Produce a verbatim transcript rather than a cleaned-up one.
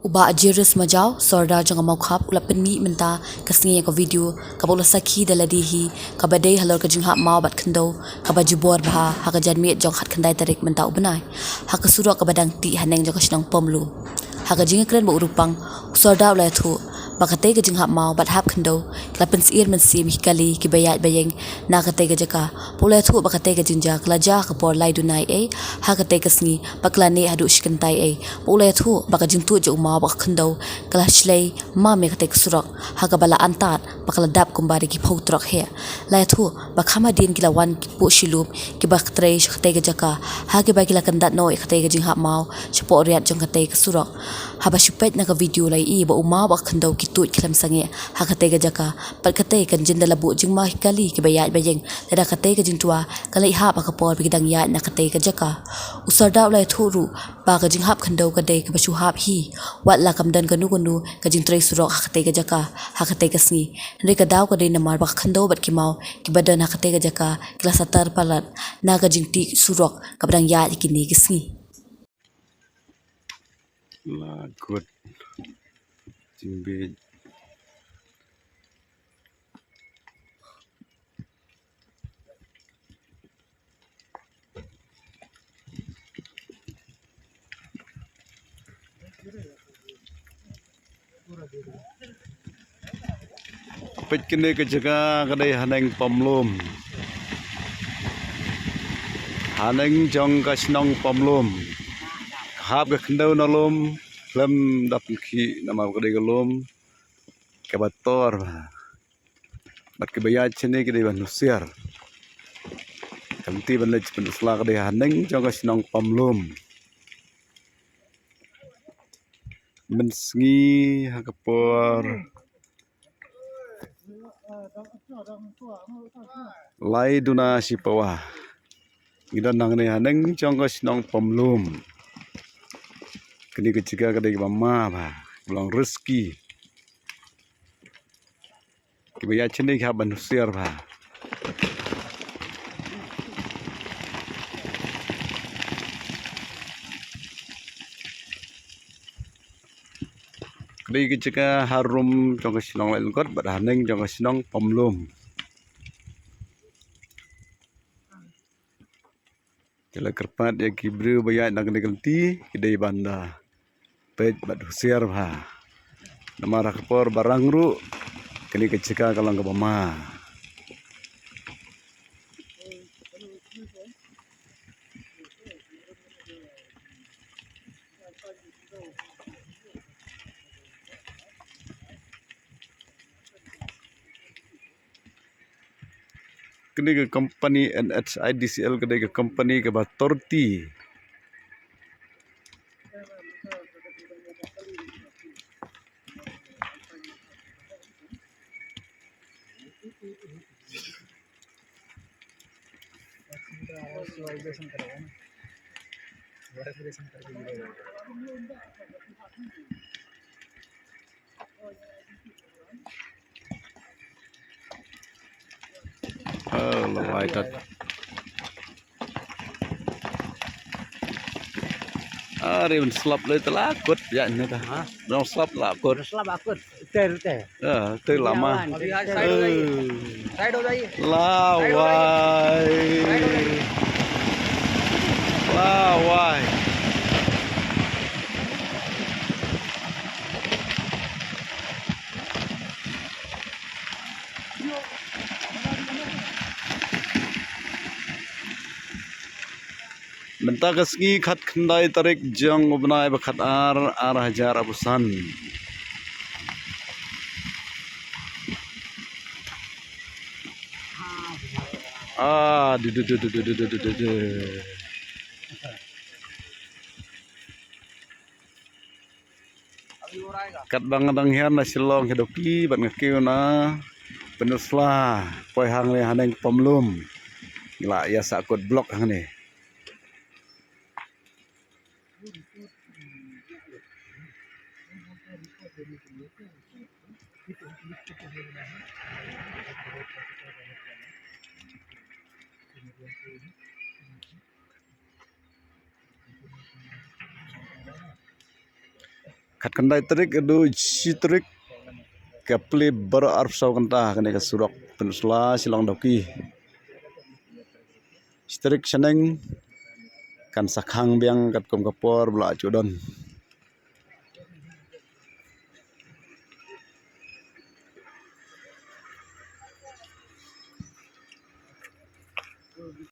U Bah Jairus Majaw, Sordar jong ka Mawkhap, u la pynmih mynta ka sngi ïa ka video kaba u la sakhi da lade hi, kaba dei halor ka jinghap maw bad khyndew kaba jubor bha ha ka janmiet jong khatkhyndai tarik mynta u bnai, ha ka surok kaba dang tih haneng jong ka shnong Pamlum. Ha ka jingkren bad u Rupang, u Sordar u la ïathuh ba katei ka jinghap maw bad hap khyndew ka la pynsyier mynsiem ïa ki kali kiba ïaid ba ïeng na katei ka jaka. Bad u la ïathuh ba katei ka jingjia ka la jia ha ka por lai duna eiei ha katei ka sngi bad ka la neh haduh shi kynta eiei. Bad u la ïathuh ba ka jingtuid jong u maw bad ka khyndew ka la shlei mam ïa katei ka surok, ha kaba la antad ba ka la dap kumba da ki phew trok heh. La ïathuh ba kham hadien ki la wan ki puh shi lum kiba trei sha katei ka jaka, ha kaba ki la kyndat noh ïa katei ka jinghap maw shapoh riat jong katei ka surok. Haba shu peit na ka video la ïohi ba u maw bad ka khyndew ki tuid khlem sangeh ha katei ka jaka. Bad katei kan jin da la buh jingma ïa ki kali kiba ïaid ba ïeng, lada katei ka jingtwa ka leit hap ha ka por ba ki dang ïaid na katei ka jaka. U Sordar u la ïathuh ruh ba ka jinghap khyndew ka dei kaba shu hap hi, wat la kam don kano kano ka jingtrei surok ha katei ka jaka ha katei ka sngi. Hynrei ka daw ka dei namar ba ka khyndew bad ki maw kiba don ha katei ka jaka ki la satar palat na ka jingtih surok kaba dang ïaid ha kine ki sngi. La kut jingbit. Peit kane ka jaka ka dei haneng Pamlum. Haneng jong ka shnong Pamlum. Hap ka khyndew na lum, khlem da pynkhih namar ka dei ka lum kaba tor. Bad kiba ïaid shane ki dei ban husiar. Ka lynti ban leit pyndonkam ka dei haneng jong ka shnong Pamlum. Mynsngi ha ka por lai duna shi pawa ngi don hangne haneng jong ka shnong Pamlum. Kane ka jaka ka dei kaba ma bha, ka long riski. Kiba ïaid shane ki hap ban husiar bha. Ka dei ka jaka harum jong ka shnong Laitlyngot bad haneng jong ka shnong Pamlum. Te la kyrpad ïa ki briew ba ïaid na kane ka lynti ki dei ban da peit bad husiar bha. Namar ha ka por ba rang ruh kane ka jaka ka long kaba ma. Kane ka company N H I D C L ka dei ka company kaba tor ti. Oh, la wai tat. Are ban slap le te la kut ïa ne ta. Ha? Ban slap la kut. Slap la kut. Ter ter. Ya, te lama. Lawan, ter, ter. Eh. Side ho jaiye. La wai. Side ho jaiye. La wai. Mynta ka sngi khatkhyndai tarik jong u bnai ba khatar, ar hajar arphew san. Ah, du, du, du. Katba nga dang hiar na Shillong hi doki bad nga kiew na Pynursla, poi hangne haneng Pamlum. Ngi la ïa sah kut block hangne. Khatkhyndai tarik haduh shi tarik ka plie baroh arphew saw kynta kane ka surok Pynursla Shillong Dawki. Shi tarik shaneng kan sa khang biang katkum ka por ba la ju don.